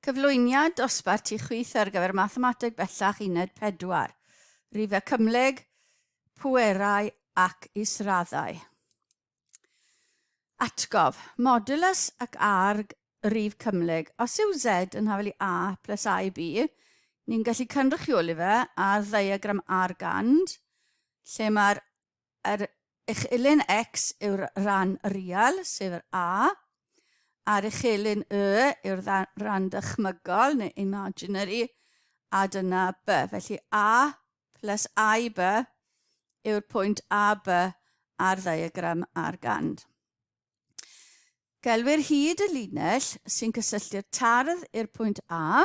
Cyflwyniad dosbarth tu chwith ar gyfer Mathemateg Bellach Uned 4, Rhifau Cymhlyg, Pwerau ac Israddau. Atgof, modulus ac arg rif cymhlyg. Os yw Z yn hafal i A plus A i B, ni'n gallu cynrychioli fe ar ddiagram argand, lle mae'r Yr uchelyn X yw'r rhan real, sef yr A, a'r uchelyn Y yw'r rhan dychmygol neu imaginary, a dyna B. Felly A plus A i B yw'r pwynt AB ar ddiagram Argand. Gelwir hyd y linell sy'n cysylltu'r tardd i'r pwynt A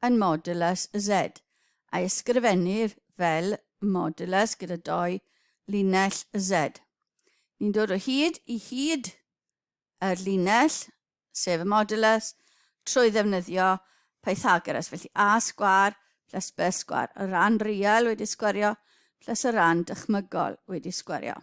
yn modulus Z, a'i ysgrifennir fel modulus gyda dou linell Z. Ni'n dod o hyd i hyd yr linell, sef y modulus, trwy ddefnyddio Pythagoras. Felly A sgwâr plus B sgwâr, y rhan real wedi sgwario plus y rhan dychmygol wedi sgwario.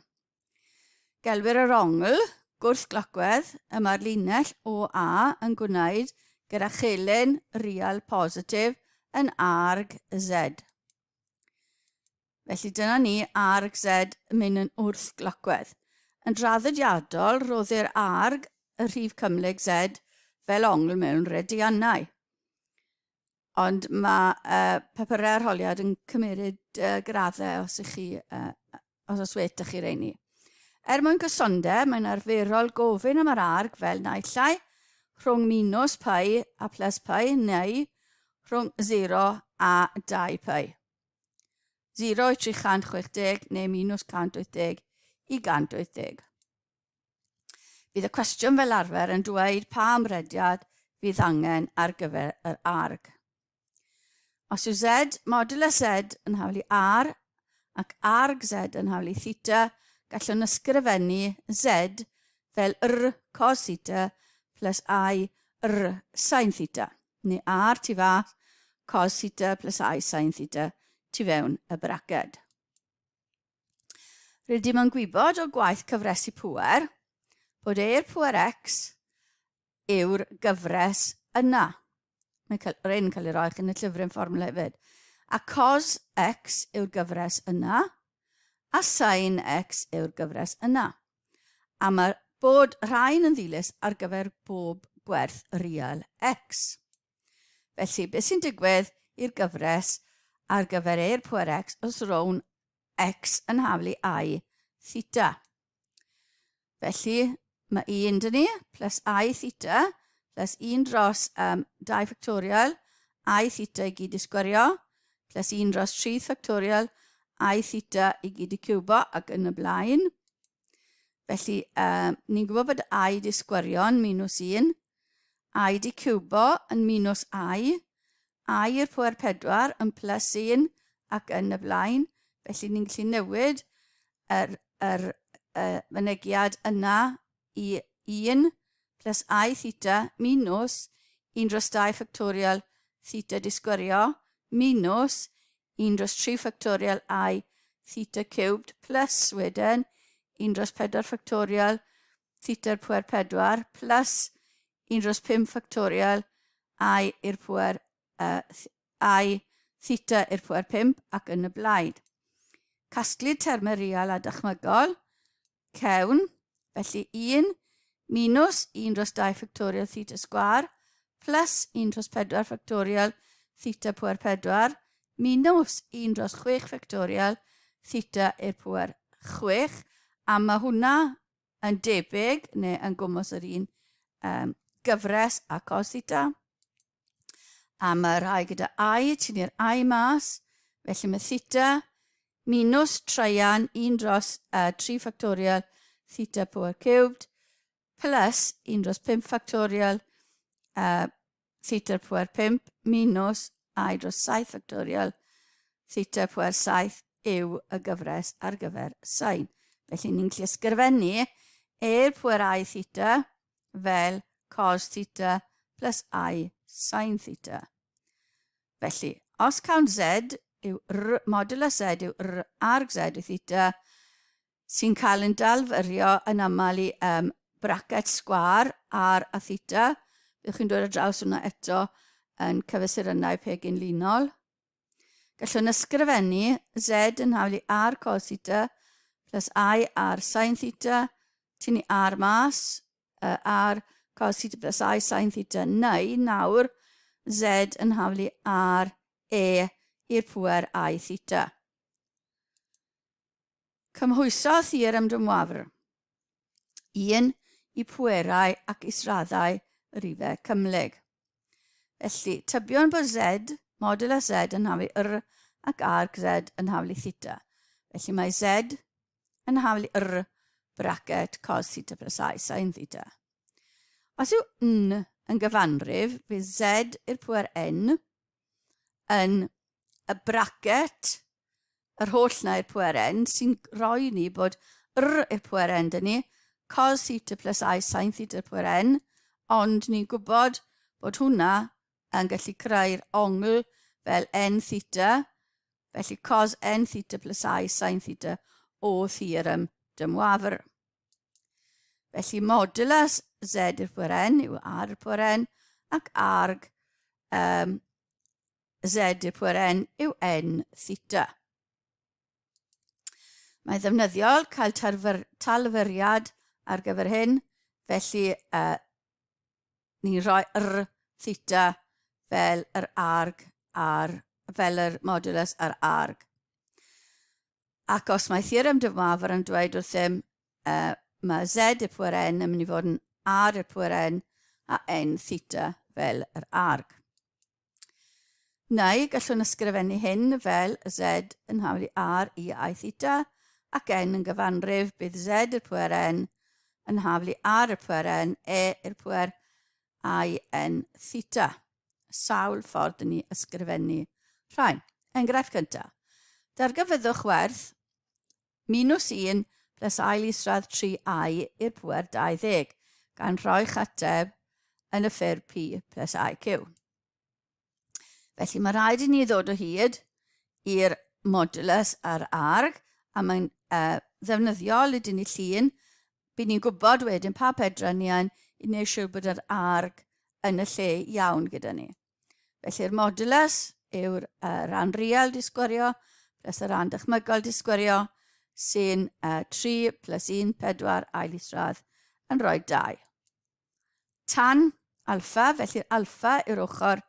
Gelwir yr ongl gwrthglocwedd y mae'r linell OA yn gwneud gyda chelyn real positif yn arg Z. Felly dyna ni arg Z yn mynd yn wrthglocwedd. Yn draddodiadol, rhoddir arg y rhif cymhlyg Z fel ongl mewn rediannau. Ond mae papurau arholiad yn cymeryd graddau os ych chi, os oes well 'da chi reini. Er mwyn cysondeb, mae'n arferol gofyn am yr arg fel naill ai rhwng minus pi a plus pi neu rhwng 0 a 2 pi. 0 i 360 neu minus 180 i 180. Bydd y cwestiwn fel arfer yn dweud pa amrediad fydd angen ar gyfer yr arg. Os yw Z modulus Z yn haflu R ac arg Z yn haflu theta, gallwn ysgrifennu Z fel R cos theta plus I R sin theta, neu R tu fas cos theta plus I sin theta tu fewn y braced. Rydym yn gwybod o gwaith cyfresu pŵer bod e'r pŵer X yw'r gyfres yna. Mae'n cael, yr un cael ei roi yn y llyfryn fformula hefyd. A cos X yw'r gyfres yna, a sin X yw'r gyfres yna. A mae bod rhain yn ddilys ar gyfer bob gwerth real X. Felly, beth sy'n digwydd i'r gyfres ar gyfer e'r pwer x os rown x yn haflu i theta? Felly, mae 1 dyn ni, plus i theta, plus 1 dros um, 2 ffactorial, i theta i gyd i sgwario, plus 1 dros 3 ffactorial, i theta i gyd i ciwbo, ac yn y blaen. Felly, um, ni'n gwybod bod i di sgwario'n minus 1, i di ciwbo yn minus i, i i'r pwer 4 yn plus 1 ac yn y blaen. Felly ni'n gallu newid yr, yr, y mynegiad yna i 1 plus i theta minus 1 dros 2 ffactorial theta di sgwario minus 1 dros 3 ffactorial i theta cubed plus wedyn 1 dros 4 ffactorial theta'r pwer 4 plus 1 dros 5 ffactorial i i'r pwer uh, i theta i'r pwer 5 ac yn y blaen. Casglu termau real a dychmygol, cewn, felly 1 minus 1 dros 2 ffactorial theta sgwar plus 1 dros 4 ffactorial theta pwer 4 minus 1 dros 6 ffactorial theta i'r pwer 6 a mae hwnna yn debyg neu yn gwmws yr un um, gyfres a cos theta. A mae rhai gyda i, tynnu'r i mas, felly mae theta minus traean 1 dros uh, 3 ffactorial theta power cubed plus 1 dros 5 ffactorial uh, theta pwer 5 minus i dros 7 ffactorial theta pwer 7 yw y gyfres ar gyfer sain. Felly ni'n gallu ysgrifennu e'r pwer i theta fel cos theta plus i sin theta. Felly, os cawn z yw r, modulus z yw r arg z yw theta, sy'n cael yn dalfyrio yn aml i um, bracet sgwâr ar a theta. Byddwch chi'n dod ar draws hwnna eto yn cyfesurynnau pegyn linol. Gallwn ysgrifennu z yn haflu r cos theta plus i r sin theta, tynnu r mas, r cos theta plus i sin theta, neu nawr z yn haflu r e i'r pŵer i theta. Cymhwyso theorem de Moivre. 1 i pwerau ac israddau y rifau cymhlyg. Felly, tybion bod z, modulus z yn haflu r ac arg z yn haflu theta. Felly mae z yn haflu r bracket cos theta plus i sin theta. Os yw n yn gyfanrif, bydd z i'r pwer n yn y bracket yr holl na i'r pwer n sy'n rhoi ni bod r i'r pwer n dyn ni, cos theta plus i sin theta i'r pwer n, ond ni'n gwybod bod hwnna yn gallu creu'r ongl fel n theta, felly cos n theta plus i sin theta o theorem de Moivre. Felly modulus z i'r pwer n yw r i'r pwer n ac arg um, z i'r pwer n yw n theta. Mae'n ddefnyddiol cael tarfyr, talfyriad ar gyfer hyn, felly uh, ni'n rhoi r theta fel yr arg ar, fel yr modulus ar arg. Ac os mae theorem de Moivre yn dweud wrthym uh, mae z i'r pwer n yn mynd i fod yn r i'r pwer n a n theta fel yr arg. Neu gallwn ysgrifennu hyn fel z yn haflu r i i theta ac n yn gyfanrif bydd z i'r pwer n yn haflu r i'r pwer n e i'r pwer i n theta. Sawl ffordd dyn ni ysgrifennu rhain. Enghraifft cyntaf. Darganfyddwch werth minus 1 plus ail isradd 3i i'r pŵer 20, gan rhoi'ch ateb yn y ffurf P plus IQ. Felly mae rhaid i ni ddod o hyd i'r modulus a'r arg, a mae'n uh, ddefnyddiol i dynnu llun. Bydd ni'n gwybod wedyn pa pedra ni yn i wneud siŵr bod yr arg yn y lle iawn gyda ni. Felly'r modulus yw'r uh, rhan real di sgwario plus y rhan dychmygol di sgwario sy'n uh, 3 plus 1, 4 ail isradd yn rhoi 2. Tan alfa, felly'r alfa yw'r ochr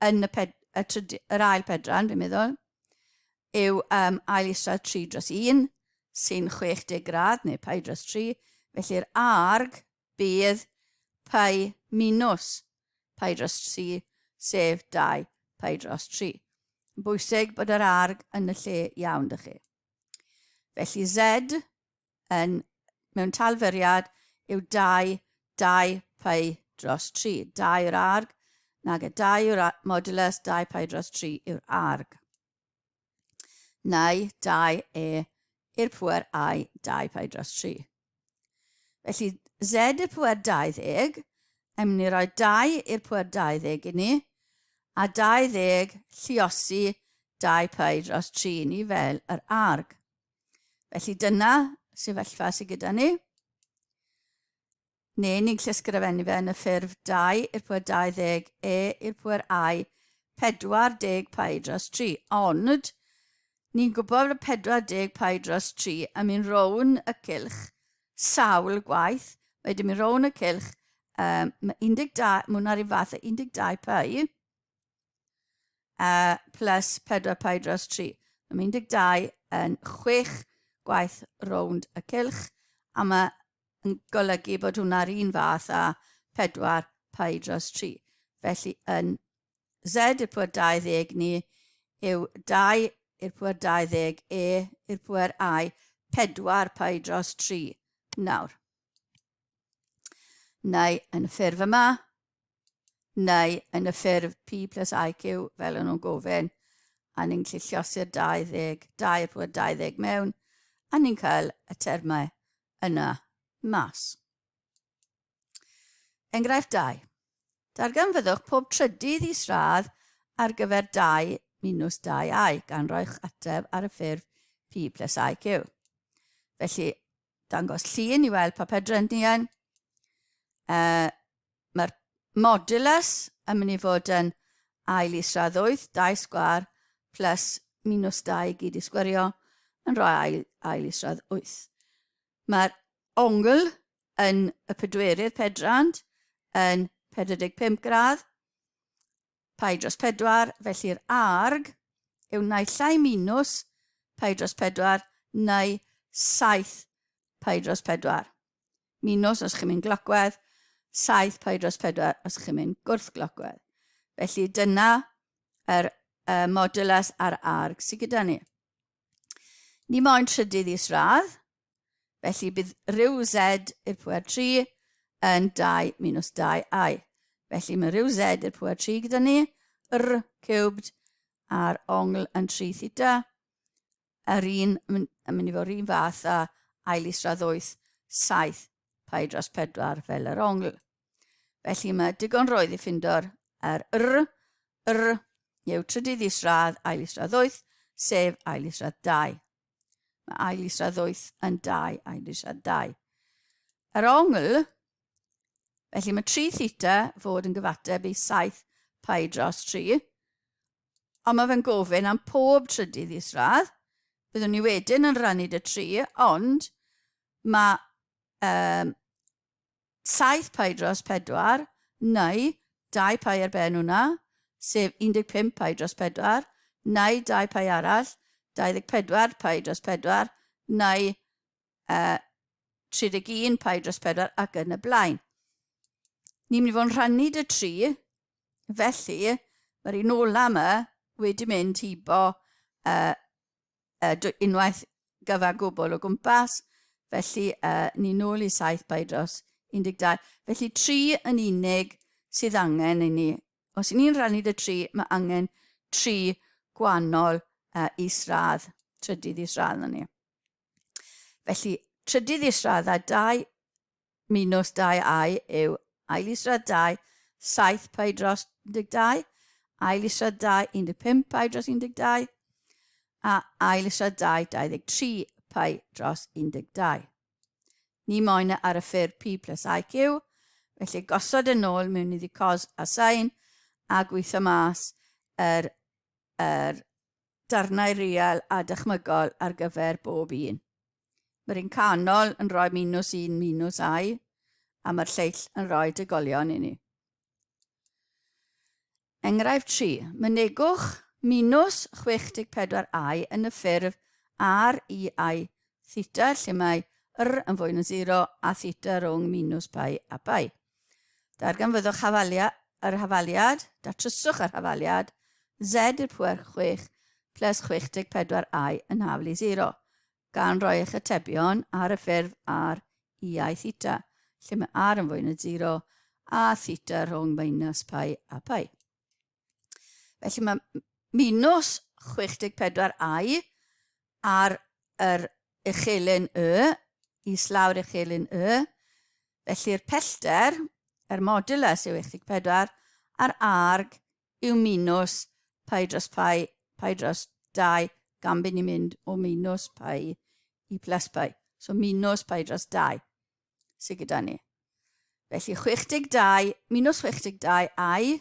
yn y, ped, y, trydy, yr ail pedran, fi'n meddwl, yw um, ail isradd 3 dros 1, sy'n 60 gradd neu pi dros 3, felly'r arg bydd pi minus pi dros 3, sef 2 pi dros 3. Yn bwysig bod yr arg yn y lle iawn dych chi. Felly Z yn, mewn talfyriad yw 2, 2 pi dros 3. 2 yw'r arg, nag y 2 yw'r modulus, 2 pi dros 3 yw'r arg. Neu 2 e i'r pŵer i 2 pi dros 3. Felly z i'r pŵer 20, yn mynd i roi 2 i'r pŵer 20 i ni, a 20 lliosi 2 pi dros 3 i ni fel yr arg. Felly dyna sefyllfa sydd gyda ni. Neu ni'n gallu ysgrifennu fe yn y ffurf 2 i'r pwer 20 e i'r pwer i 40 pi dros 3. Ond, ni'n gwybod bod 40 pi dros 3 yn mynd rown y cylch sawl gwaith. Mae wedi mynd rown y cylch, um, mae 12, mae hwnna'r un fath o 12 pi uh, plus 4 pi dros 3. Mae 12 yn 6 gwaith rownd y cylch, a mae yn golygu bod hwnna'r un fath â 4 pi dros 3. Felly yn z i'r pwer 20 ni yw 2 i'r pwer 20 e i'r pwer i 4 pi dros 3 nawr. Neu yn y ffurf yma, neu yn y ffurf P plus IQ fel o'n nhw'n gofyn, a ni'n gallu llosi'r 20, 2 i'r pwer 20 mewn, a ni'n cael y termau yna mas. Enghraifft 2. Darganfyddwch pob trydydd isradd ar gyfer 2 minus 2i, gan roi'ch ateb ar y ffurf P plus IQ. Felly, dangos llun i weld pa pedren ni yn. Uh, Mae'r modulus yn mynd i fod yn Ail isradd 8, 2 sgwar plus minus 2 i gyd i sgwario yn rhoi ail, ail isradd 8. Mae'r ongl yn y pedwerydd pedrant yn 45 gradd, pi dros 4, felly'r arg yw naill ai minus pi dros 4 neu 7 pi dros 4. Minus os chi'n mynd glocwedd, 7 pi dros 4 os chi'n mynd gwrthglocwedd. Felly dyna yr modulus a'r arg sydd gyda ni. Ni moyn trydydd isradd, felly bydd rhyw z i'r pwer 3 yn 2 minus 2i. Felly mae rhyw z i'r pwer 3 gyda ni, r cubed a'r ongl yn 3 theta, yr un yn mynd i fod yr un fath â ail isradd 8, 7 pi dros 4 fel yr ongl. Felly mae digon roedd i ffindo'r yr r, r yw trydydd isradd ail isradd 8, sef ail isradd 2. Mae ail isradd 8 yn 2 ail isradd 2. Yr ongl, felly mae 3 theta fod yn gyfateb i 7 pi dros 3, ond mae fe'n gofyn am pob trydydd isradd. Byddwn ni wedyn yn rhannu dy 3, ond mae 7 pi dros 4, neu 2 pi ar ben hwnna, sef 15 pi dros 4, neu 2 pi arall, 24 pi dros 4, neu 31 pi dros 4 ac yn y blaen. Ni'n mynd i fod yn rhannu dy 3, felly mae'r un ola yma wedi mynd hibo unwaith gyfa gwbl o gwmpas, felly ni nôl i 7 pi dros 12. Felly 3 yn unig sydd angen i ni. Os i ni'n rhannu dy 3, mae angen 3 gwahanol isradd, trydydd isradd na ni. Felly, trydydd isradd a 2 minus 2i yw ail isradd 2, 7 pi dros 12, ail isradd 2, 15 pi dros 12, a ail isradd 2, 23 pi dros 12. Ni moyn e ar y ffurf P plus IQ, felly gosod yn ôl mewn iddi cos a sin a gweithio mas yr, yr darnau real a dychmygol ar gyfer bob un. Mae'r un canol yn rhoi minus 1 minus i, a mae'r lleill yn rhoi degolion i ni. Enghraifft 3. Mynegwch minus 64i yn y ffurf r i i theta, lle mae r yn fwy na 0 a theta rhwng minus pi a pi. Darganfyddwch hafalia, yr hafaliad, datryswch yr hafaliad, z i'r pwer 6 plus 64i yn hafal i 0, gan roi eich atebion ar y ffurf r i i theta, lle mae r yn fwy na 0 a theta rhwng minus pi a pi. Felly mae minus 64i ar yr uchelyn y, islaw'r uchelyn y, felly'r pellter, yr modulus yw 84, a'r arg yw minus pi dros pi, pi dros 2, gan bydd ni'n mynd o minus pi i plus pi. So minus pi dros 2 sydd gyda ni. Felly 62 minus 62 i,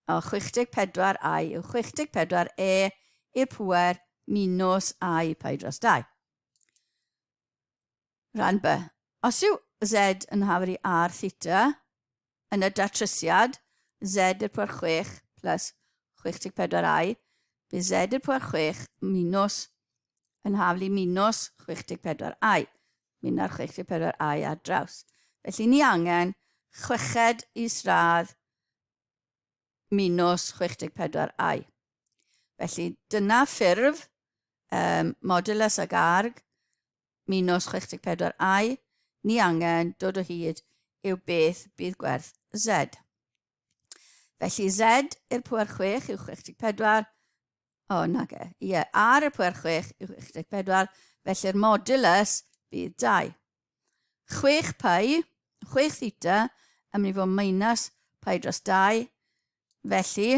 o 64 i yw 64 e i'r pŵer minus i pi dros 2. Rhan B. Os yw z yn hafr i r theta, yn y datrysiad, z i'r pwer 6 plus 64i, bydd z i'r pwer 6 minus yn haflu minus 64i. Mynd ar 64i ar draws. Felly ni angen chweched isradd minus 64i. Felly dyna ffurf modulus ag arg minus 64i, ni angen dod o hyd yw beth bydd gwerth z. Felly z i'r pwer 6 yw 64, o nage, ie, yeah, r i'r pwer 6 yw 64, felly'r modulus bydd 2. 6 pi, 6 theta, yn mynd i fod minus pi dros 2, felly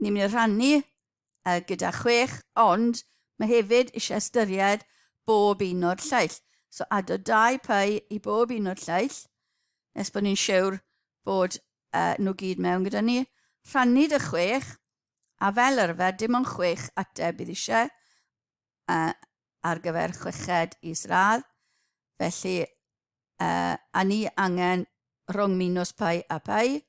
ni'n mynd i rhannu gyda 6, ond mae hefyd eisiau ystyried bob un o'r lleill. So ado 2 pi i bob un o'r lleill, nes bod ni'n siwr bod nhw gyd mewn gyda ni. Rhannu dy 6, a fel arfer dim ond 6 ateb bydd eisiau ar gyfer chweched isradd. Felly, a ni angen rhwng minus pi a pi.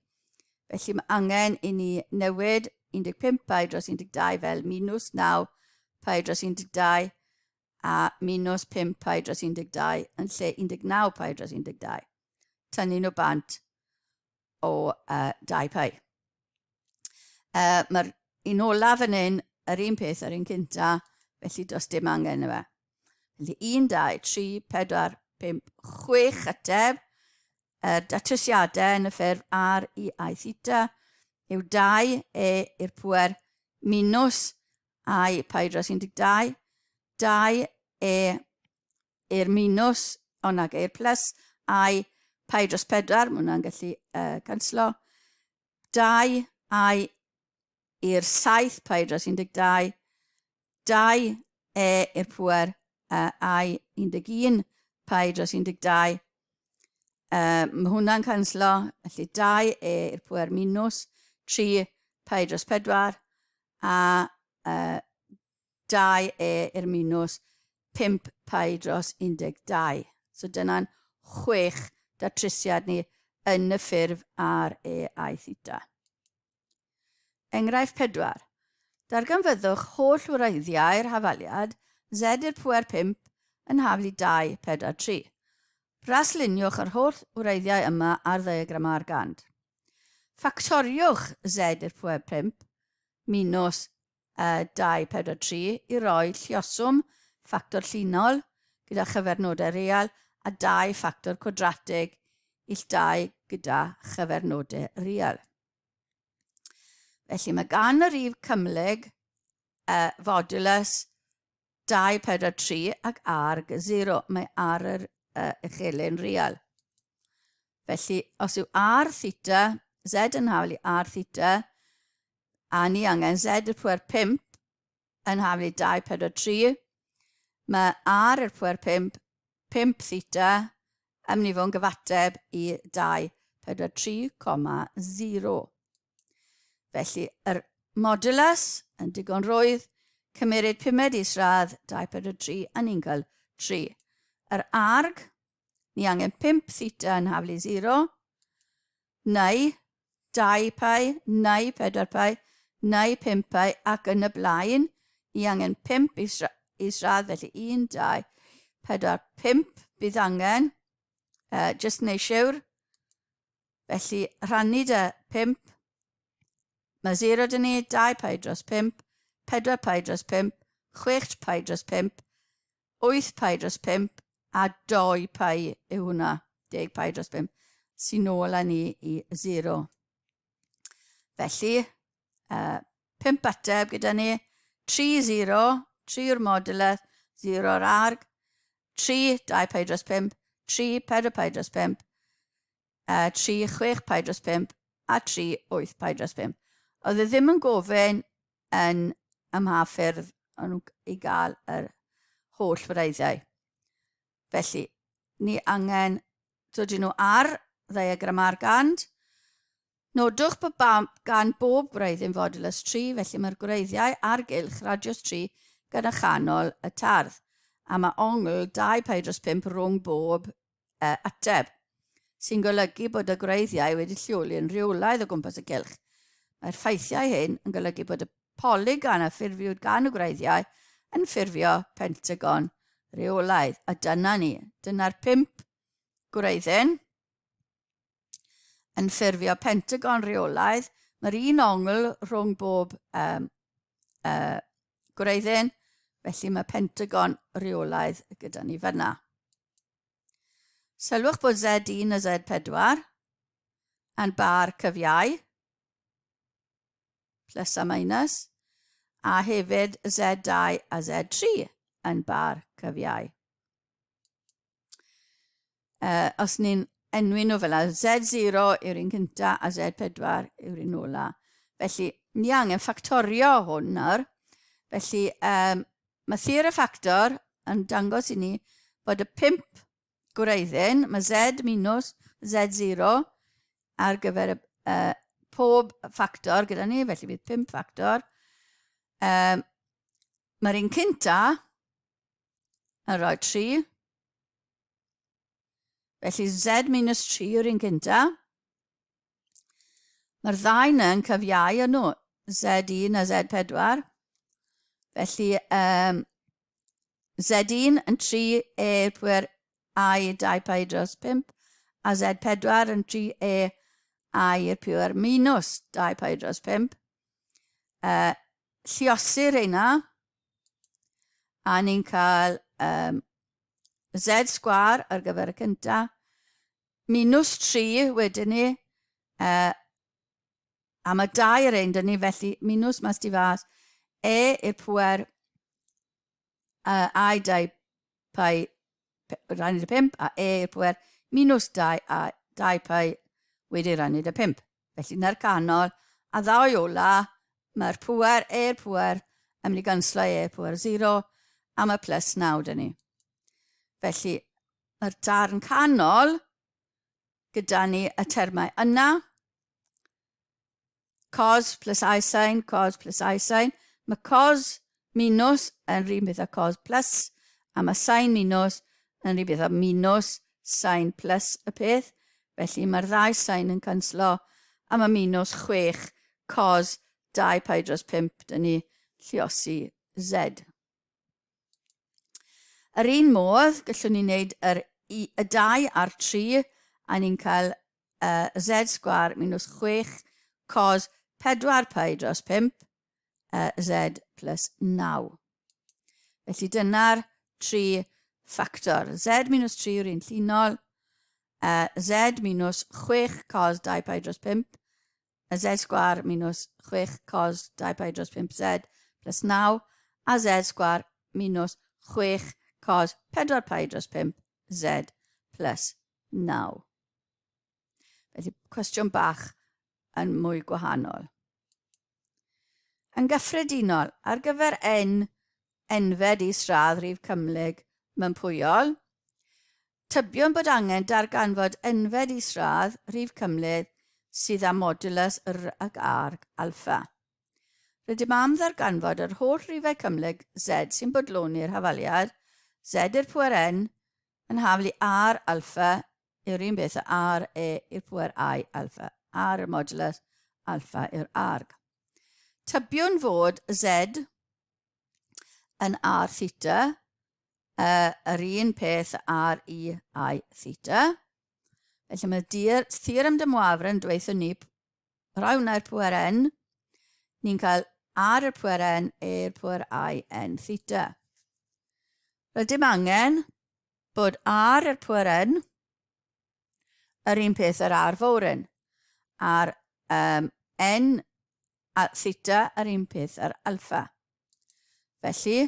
Felly mae angen i ni newid 15 pi dros 12 fel minus 9 pi dros 12 a minus 5 pi dros 12 yn lle 19 pi dros 12. Tynnu nhw bant o 2 pi. Mae'r un olaf yn un, yr un peth ar un cynta, felly does dim angen yma. Felly 1, 2, 3, 4, 5, 6 ateb. Yr datrysiadau yn y ffurf R, I, I, theta yw 2 E i'r pŵer minus I pi dros 12, 2 E i'r minus, o nag i'r plus, I pi dros 4, mae hwnna'n gallu canslo, 2 I i'r 7 pi dros 12, 2 E i'r pŵer I 11 pi dros 12, mae hwnna'n canslo, felly 2 E i'r pŵer minus 3 pi dros 4, a 2 E i'r minus 5 pi dros 12. So dyna'n chwech datrysiad ni yn y ffurf R, E, I, theta. Enghraifft 4. Darganfyddwch holl wreiddiau'r hafaliad Z i'r pŵer 5 yn haflu 2, 4, 3. Brasluniwch yr holl wreiddiau yma ar ddiagram Argand. Ffactoriwch Z i'r pŵer 5 minus 2, 4, 3 i roi lluoswm ffactor llinol gyda chyfernodau real a 2 ffactor cwadratig ill 2 gyda chyfernodau real. Felly mae gan y rif cymhlyg fodulus 2, 4, 3 ac arg 0. Mae ar yr uchelyn real. Felly, os yw r theta, z yn hafal i r theta, a ni angen z i'r pwer 5 yn hafal i 2, 4, 3, mae r i'r pwer 5, 5 theta, yn mynd i fod yn gyfateb i 2, 4, 3,0. Felly, yr modulus yn digon rwydd, cymeryd pumed isradd 2, 4, 3, a ni'n cael 3. Yr arg, ni angen 5 theta yn haflu 0, neu 2 pi, neu 4 pi, neu 5 pi, ac yn y blaen, ni angen 5 isradd, felly 1, 2, 4, 5 bydd angen, just neu siwr. Felly, rhannu dy 5, mae 0 dyn ni, 2 pi dros 5, 4 pi dros 5, 6 pi dros 5, 8 pi dros 5, a 2 pi yw hwnna, 10 pi dros 5, sy'n nôl â ni i 0. Felly, 5 ateb gyda ni, 3, 0, 3 yw'r modulus, 0 o'r arg, 3, 2 pi dros 5, 3, 4 pi dros 5, 3, 6 pi dros 5 a 3, 8 pi dros 5. Oedd e ddim yn gofyn yn ym mha ffyrdd o'n nhw i gael yr holl wreiddiau. Felly, ni angen dod i nhw ar ddiagram Argand. Nodwch bod gan bob gwreiddyn fodulus 3, felly mae'r gwreiddiau ar gylch radius 3 gyda chanol y tardd, a mae ongl 2 pi dros 5 rhwng bob ateb, sy'n golygu bod y gwreiddiau wedi lleoli yn rheolaidd o gwmpas y cylch. Mae'r ffeithiau hyn yn golygu bod y polygon a ffurfiwyd gan y gwreiddiau yn ffurfio pentagon rheolaidd. A dyna ni. Dyna'r 5 gwreiddyn yn ffurfio pentagon rheolaidd. Mae'r un ongl rhwng bob gwreiddyn, felly mae pentagon rheolaidd gyda ni fyna. Sylwch bod Z1 a Z4 yn bar cyfiau, plus a minus, a hefyd Z2 a Z3 yn bar cyfiau. Os ni'n enwi nhw fel Z0 yw'r un cynta a Z4 yw'r un ola. Felly, ni angen ffactorio hwn nawr. Felly, mae theori ffactor yn dangos i ni bod y 5 gwreiddyn, mae Z minus Z0 ar gyfer y pob ffactor gyda ni, felly bydd 5 ffactor. Um, Mae'r un cynta yn rhoi 3. Felly z minus 3 yw'r un cynta. Mae'r ddau yna yn cyfiau yn nhw, Z1 a Z4. Felly um, Z1 yn 3 e pwer i 2 pi dros 5 a Z4 yn 3 e i i'r pwer minus 2 pi dros 5. Lliosir reina a ni'n cael um, Z sgwar ar gyfer y cyntaf Minus 3 wedyn ni, a mae 2 ar ein dyn ni, felly minus mas di fas, e i'r pwer i 2 pi rannu dy 5, a e i'r pwer minus 2 a 2 pi wedi rannu dy 5. Felly na'r canol, a ddau ola, mae'r pwer, e i'r pwer, yn mynd i ganslo e i'r pwer 0, a mae plus 9 dyn ni. Felly, Mae'r darn canol gyda ni y termau yna. Cos plus i sin, cos plus i sin. Mae cos minus yn rhywun beth â cos plus, a mae sin minus yn rhywun beth â minus sin plus y peth. Felly mae'r ddau sin yn canslo, a mae minus 6 cos 2 pi dros 5 dyn ni lliosi z. Yr un modd, gallwn ni wneud yr, y 2 a'r 3, a ni'n cael uh, z sgwar minus 6 cos 4 pi dros 5, uh, z plus 9. Felly dyna'r tri ffactor. Z minus 3 yw'r un llinol, uh, z minus 6 cos 2 pi dros 5, a z sgwar minus 6 cos 2 pi dros 5z plus 9, a z sgwar minus 6 cos 4 pi dros 5z plus 9. Felly, cwestiwn bach yn mwy gwahanol. Yn gyffredinol, ar gyfer n enfed isradd rhif cymhlyg mympwyol, Tybiwn bod angen darganfod enfed isradd rhif cymhleth sydd â modulus r ac arg alffa. Rydym am ddarganfod yr holl rifau cymhlyg z sy'n bodloni'r hafaliad z i'r pŵer n yn haflu r alffa yw'r un beth â r e i'r pŵer i alffa, r yw'r modulus, alffa yw'r arg. Tybiwn fod z yn r theta, uh, yr un peth ar i i theta. Felly mae dir, theorem de Moivre yn dweud ni, rhoi hwnna i'r pwer n, ni'n cael r i'r pwer n, e i'r pwer i n theta. Rydym angen bod r i'r pwer n, yr un peth ar r fowryn, a'r um, n a theta yr un peth ar alfa. Felly,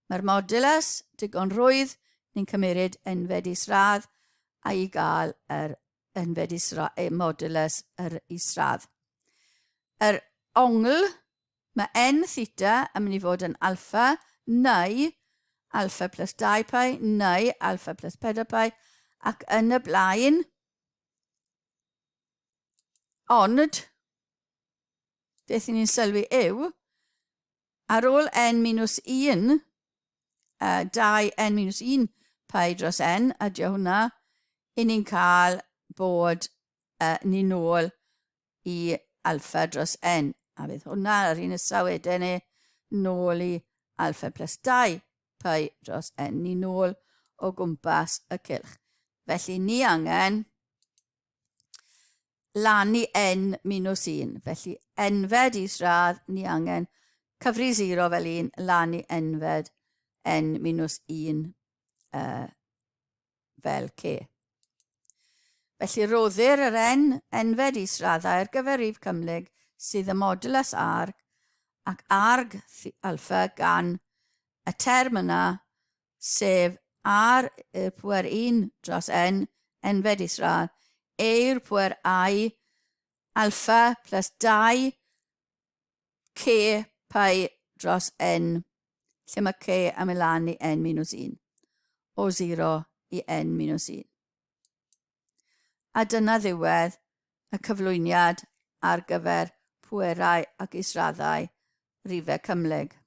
mae'r modulus digon rhwydd, ni'n cymeryd enfed isradd a i gael yr enfed isra, e, modulus yr isradd. Yr ongl, mae n theta yn mynd i fod yn alfa neu alfa plus 2 pi neu alfa plus 4 pi ac yn y blaen. Ond, beth ni'n sylwi yw, ar ôl n minus 1, uh, 2 n minus 1 pi dros n, adio hwnna, i ni'n cael bod uh, ni nôl i alfa dros n. A fydd hwnna yr un nesaf wedyn ni nôl i alfa plus 2 pi dros n. Ni nôl o gwmpas y cylch. Felly ni angen lan i n minus 1. Felly enfed isradd, ni angen cyfri 0 fel un, lan i enfed n minus 1 uh, fel c. Felly roddir yr n enfed israddau ar gyfer rif cymhlyg sydd y modulus arg ac arg alfa gan y term yna sef r i'r pŵer 1 dros n, enfed isradd, e i'r pŵer i, alfa plus 2 k pi dros n, lle mae k am mynd lan i n minus 1, o 0 i n minus 1. A dyna ddiwedd y cyflwyniad ar gyfer pwerau ac israddau rifau cymhlyg.